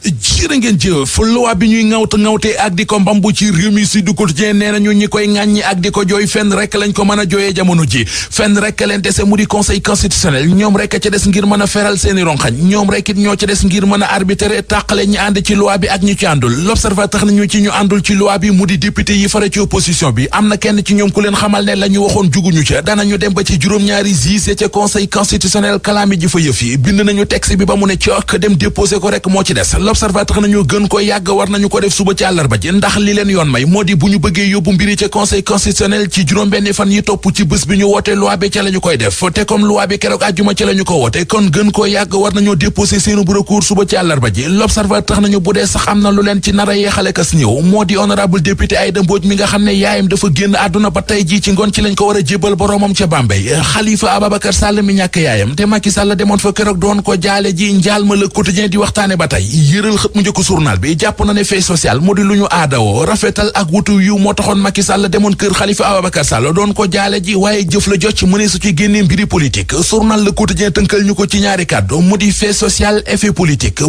jërë ngeen jëf loi bi ñuy ŋawte ak di ko mbambu ci réew mi si du quotidien nee nañu ñi koy ŋàññi ak di ko jooy fenn rek lañ ko mën a jooyee jamono ji fenn rek leen dese mu di conseil constitutionnel ñoom rek ca des ngir mën a feral seeni ronxañ ñoom rek it ñoo ca des ngir mën a arbitrer tàqale ñi ànd ci loi bi ak ñi ci àndul l'observateur nañu ci ñu àndul ci loi bi mu di député yi fara ci opposition bi am na kenn ci ñoom ku leen xamal ne la ñu waxoon juguñu ca danañu dem ba ci juróom-ñaari juge ca conseil constitutionnel kalaami ji fa yëf yi bind nañu texte bi ba mu ne cook dem déposé ko rek moo ci des l'observateur nañu gën ko yàgg war nañu ko def suba ci àllarba ji ndax li leen yoon may moo di bu ñu bëggee yóbbu mbiri ca conseil constitutionnel ci juróom-benni fan yi topp ci bés bi ñu woote loi bi ca la ñu koy def te comme loi bi keroog àjjuma ci la ñu ko woote kon gën ko yàgg war nañoo déposé seenu bu recours suba ci àllarba ji l'observateur nañu bu dee sax am na lu leen ci nar a yeexale kas ñëw moo di honorable député Aïda Mbodj mi nga xam ne yaayam dafa génn àdduna ba tey ji ci ngoon ci lañ ko war a jébal boroomam ca Bambey Khalifa Ababacar Sall mi ñàkk yaayam te Macky Sall demoon fa keroog doon ko jaale ji njaal ma Le Quotidien di waxtaane ba tey yëral xët mu njëkk journal bi jàpp na ne fait social mu di lu ñu aadawoo rafetal ak wutu yiw moo taxoon Macky Sall demoon kër Khalifa Ababacar Sall doon ko jaale ji waaye jëf la jot ci mëne su ci génnee mbiri politique journal Le Quotidien tënkal ñu ko ci ñaari kàddu mu di fait social effet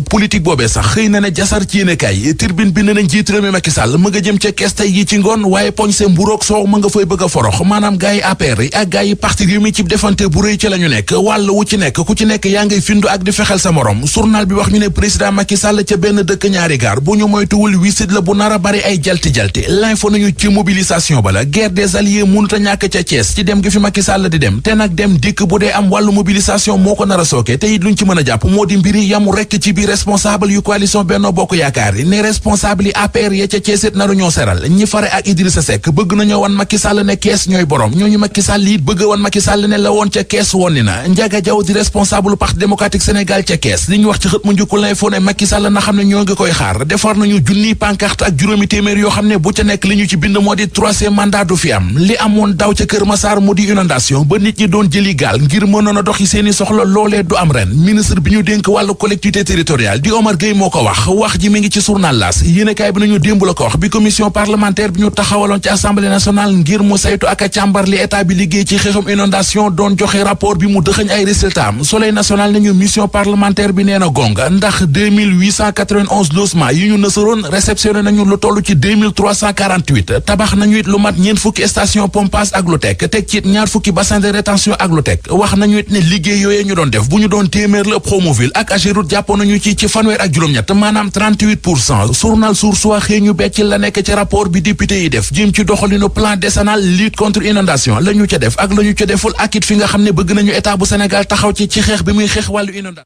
politique boobee sax xëy na ne jasar ci yéenekaay Tribune bi ne na njiit réew mi Macky Sall ma nga jëm ca kees tey yi ci ngoon waaye poñ se mburoog soow ma nga fay bëgg a forox maanaam gars yi APR yi ak gars yi parti réew mi ci defante bu rëy ci la ñu nekk wàll wu ci nekk ku ci nekk yaa ngay findu ak di fexel sa morom journal bi wax ñu ne président Macky Sall ca benn dëkk ñaari gaar bu ñu moytuwul wisit la bu nar a bari ay jalti-jalti l'info nañu ci mobilisation ba la guerre des alliés mënut a ñàkk ca Thiès ci dem gi fi Macky Sall di dem te nag dem dikk bu dee am wàllu mobilisation moo ko nar a sooke te it luñ ci mën a jàpp moo di mbiri yamu rekk ci biir responsable yu coalition Benno Bokk Yaakaar yi ne responsable yi APR ya ca Thiès it naru ñoo seral ñi fare ak Idrissa Seck bëgg nañoo wan Macky Sall ne Kees ñooy borom ñooñu Macky Sall it bëgg wan Macky Sall ne la woon ca Kees woon ni na Ndiaga Diaw di responsable parti démocratique Sénégal ca Kees li ñu wax ci xët mu njëkk l'info ne Macky Sall na xam ne ñoo ngi koy xaar defar nañu junniy pancarte ak juróomi téeméer yoo xam ne bu ca nekk li ñu ci bind moo di troisième mandat du fi am li amoon daw ca Kër Massar mu di inondation ba nit ñi doon jëli gaal ngir mënoon a doxi seeni soxla loolee du am ren ministre bi ñu dénk wàllu collectivité territoriale di Omar Gueye moo ko wax ji mi ngi ci journal L'As yéenekaay bi nañu démb la ko wax bi commission parlementaire bi ñu taxawaloon ci assemblée nationale ngir mu saytu ak a càmbar li état bi liggéey ci xeexum inondation doon joxe rapport bi mu dëxëñ ay résultats am Soleil national nañu mission parlementaire bi nee na gonga ndax 2891 logements yi ñu nësaroon réceptionné nañu lu toll ci 2348 tabax nañu it lu mat ñeent fukki station pompage ak lu teg ci it ñaar fukki bassin de rétention ak lu teg wax nañu it ne liggéey yooyee ñu doon def bu ñu doon téeméer la Promoville ak Ageroute jàppoon nañu ci fanweer ak juróom-ñett maanaam 38%. journal Source A xëy ñu becc la nekk ci rapport bi député yi def jëm ci doxalinu plan décennal lutte contre inondation la ñu ca def ak la ñu ca deful ak it fi nga xam ne bëgg nañu état bu Sénégal taxaw ci xeex bi muy xeex wàllu inondation.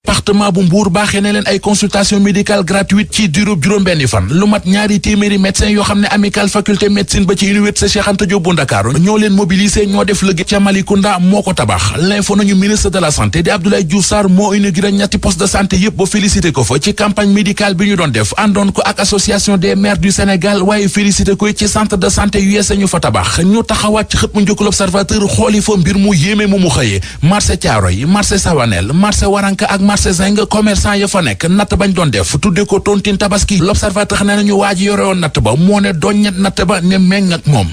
département bu Mbour baaxee ne leen ay consultation médicale gratuite ci diirub juróom-benni fan lu mat ñaari téeméeri médecin yoo xam ne amicale faculté médecine ba ci université Cheikh Anta Diop bu Ndakaaru ñoo leen mobilisé ñoo def liggéey ca Malicounda moo ko tabax l'info nañu ministre de la santé di Abdoulaye Diouf Sarr moo inauguré ñetti poste de santé yépp ba félicité ko fa ci campagne médicale bi ñu doon def àndoon ko ak association des maires du Sénégal waaye félicité ko ci centre de santé yu yees ñu fa tabax ñu taxawaat ci xët mu njëkk l'Observateur xooli fa mbir mu yéeme mu xëyee marché Thiaroye marché Sawanel marché Waranka ak marché Zeng commerçant ya fa nekk natt bañ doon def tudde ko tontine tabaski l'Observateur nee nañu waa ji yore woon natt ba moo ne doññet natt ba ne meng ak moom